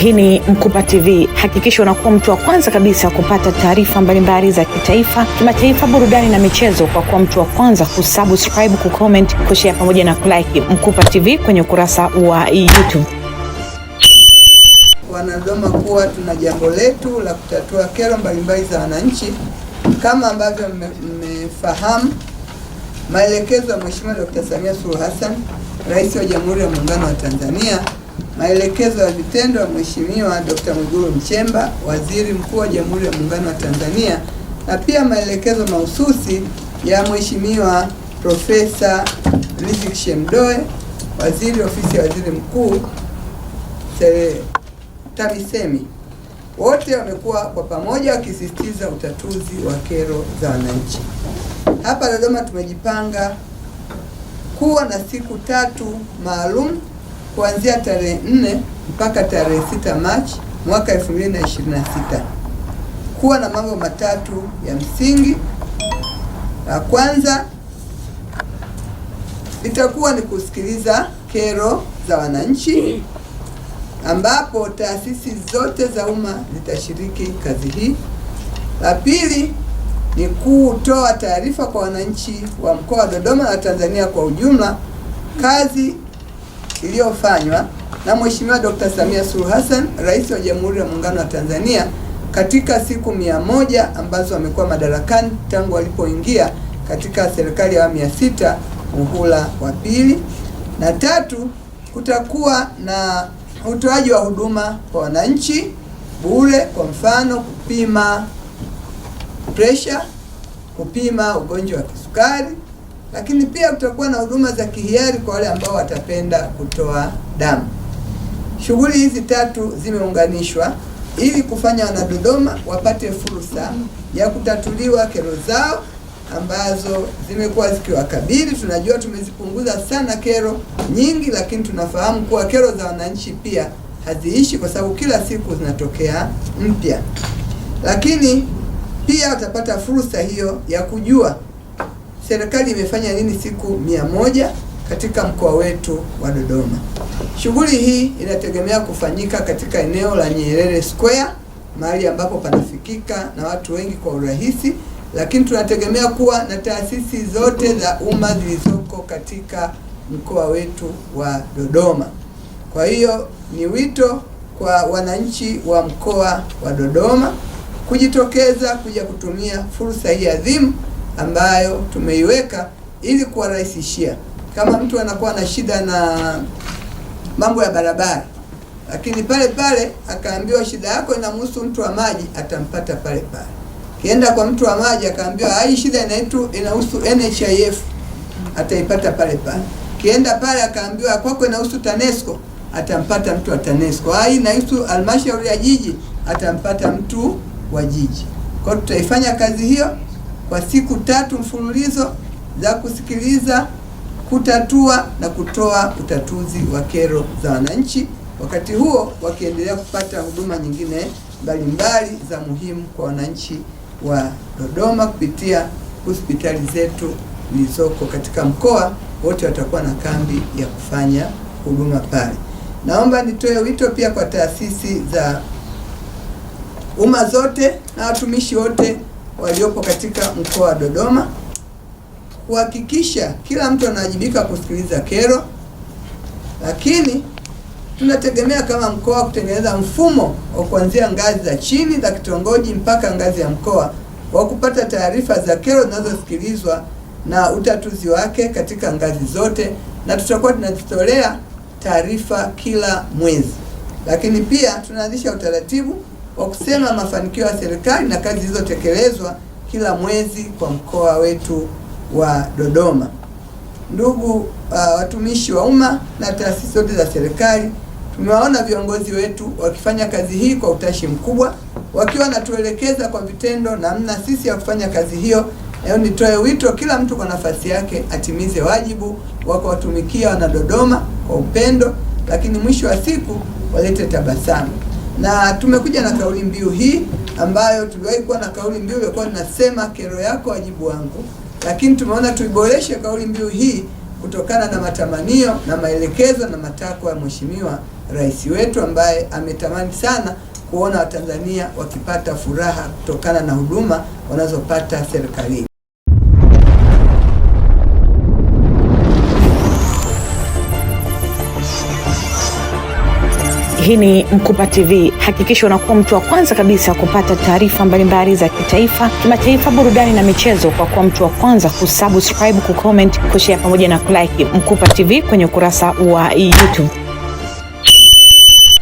Hii ni Mkupa TV. Hakikisha unakuwa mtu wa kwanza kabisa kupata taarifa mbalimbali za kitaifa, kimataifa, burudani na michezo kwa kuwa mtu wa kwanza kusubscribe, kucomment, kushare pamoja na kulike Mkupa TV kwenye ukurasa wa YouTube. Wanadodoma kuwa tuna jambo letu la kutatua kero mbalimbali za wananchi kama ambavyo mmefahamu maelekezo ya Mheshimiwa Dr. Samia Suluhu Hassan, Rais wa Jamhuri ya Muungano wa Tanzania, maelekezo ya vitendo ya Mheshimiwa Dr. Mwigulu Nchemba, Waziri Mkuu wa Jamhuri ya Muungano wa Tanzania, na pia maelekezo mahususi ya Mheshimiwa Profesa Riziki Shemdoe, Waziri Ofisi ya Waziri Mkuu TAMISEMI. Wote wamekuwa kwa pamoja wakisisitiza utatuzi wa kero za wananchi. Hapa Dodoma tumejipanga kuwa na siku tatu maalum kuanzia tarehe 4 mpaka tarehe 6 Machi mwaka 2026, kuwa na mambo matatu ya msingi. La kwanza litakuwa ni kusikiliza kero za wananchi, ambapo taasisi zote za umma zitashiriki kazi hii. La pili ni kutoa taarifa kwa wananchi wa mkoa wa Dodoma na Tanzania kwa ujumla kazi iliyofanywa na Mheshimiwa Dr. Samia Suluhu Hassan, Rais wa Jamhuri ya Muungano wa Tanzania katika siku 100 ambazo amekuwa madarakani tangu alipoingia katika serikali ya awamu ya 6 muhula wa pili. Na tatu, kutakuwa na utoaji wa huduma kwa wananchi bure, kwa mfano kupima pressure, kupima ugonjwa wa kisukari, lakini pia kutakuwa na huduma za kihiari kwa wale ambao watapenda kutoa damu. Shughuli hizi tatu zimeunganishwa ili kufanya Wanadodoma wapate fursa ya kutatuliwa kero zao ambazo zimekuwa zikiwakabili. Tunajua tumezipunguza sana kero nyingi, lakini tunafahamu kuwa kero za wananchi pia haziishi kwa sababu kila siku zinatokea mpya. Lakini pia watapata fursa hiyo ya kujua serikali imefanya nini siku 100 katika mkoa wetu wa Dodoma. Shughuli hii inategemea kufanyika katika eneo la Nyerere Square, mahali ambapo panafikika na watu wengi kwa urahisi, lakini tunategemea kuwa na taasisi zote za umma zilizoko katika mkoa wetu wa Dodoma. Kwa hiyo ni wito kwa wananchi wa mkoa wa Dodoma kujitokeza kuja kutumia fursa hii adhimu ambayo tumeiweka ili kuwarahisishia. Kama mtu anakuwa na shida na mambo ya barabara, lakini pale pale akaambiwa shida yako inamhusu mtu wa maji, atampata pale pale. Kienda kwa mtu wa maji akaambiwa hii shida inahusu NHIF, ataipata pale pale. Kienda pale akaambiwa kwako inahusu TANESCO, atampata mtu wa TANESCO. Hii inahusu halmashauri ya jiji, atampata mtu wa jiji. Kwa hiyo tutaifanya kazi hiyo kwa siku tatu mfululizo za kusikiliza, kutatua na kutoa utatuzi wa kero za wananchi, wakati huo wakiendelea kupata huduma nyingine mbalimbali za muhimu kwa wananchi wa Dodoma kupitia hospitali zetu zilizoko katika mkoa. Wote watakuwa na kambi ya kufanya huduma pale. Naomba nitoe wito pia kwa taasisi za umma zote na watumishi wote waliopo katika mkoa wa Dodoma kuhakikisha kila mtu anawajibika kusikiliza kero, lakini tunategemea kama mkoa kutengeneza mfumo wa kuanzia ngazi za chini za kitongoji mpaka ngazi ya mkoa wa kupata taarifa za kero zinazosikilizwa na utatuzi wake katika ngazi zote, na tutakuwa tunazitolea taarifa kila mwezi. Lakini pia tunaanzisha utaratibu wa kusema mafanikio ya serikali na kazi zilizotekelezwa kila mwezi kwa mkoa wetu wa Dodoma. Ndugu watumishi wa umma na taasisi zote za serikali, tumewaona viongozi wetu wakifanya kazi hii kwa utashi mkubwa, wakiwa wanatuelekeza kwa vitendo namna sisi ya kufanya kazi hiyo. Leo nitoe wito, kila mtu kwa nafasi yake atimize wajibu wa kuwatumikia Wanadodoma kwa upendo, lakini mwisho wa siku walete tabasamu. Na tumekuja na kauli mbiu hii ambayo tuliwahi kuwa na kauli mbiu ilikuwa tunasema kero yako wajibu wangu, lakini tumeona tuiboreshe kauli mbiu hii kutokana na matamanio na maelekezo na matakwa ya Mheshimiwa rais wetu ambaye ametamani sana kuona Watanzania wakipata furaha kutokana na huduma wanazopata serikalini. Hii ni Mkupa TV. Hakikisha unakuwa mtu wa kwanza kabisa kupata taarifa mbalimbali za kitaifa, kimataifa, burudani na michezo kwa kuwa mtu wa kwanza kusubscribe, kucomment, kushare pamoja na kulike Mkupa TV kwenye ukurasa wa YouTube.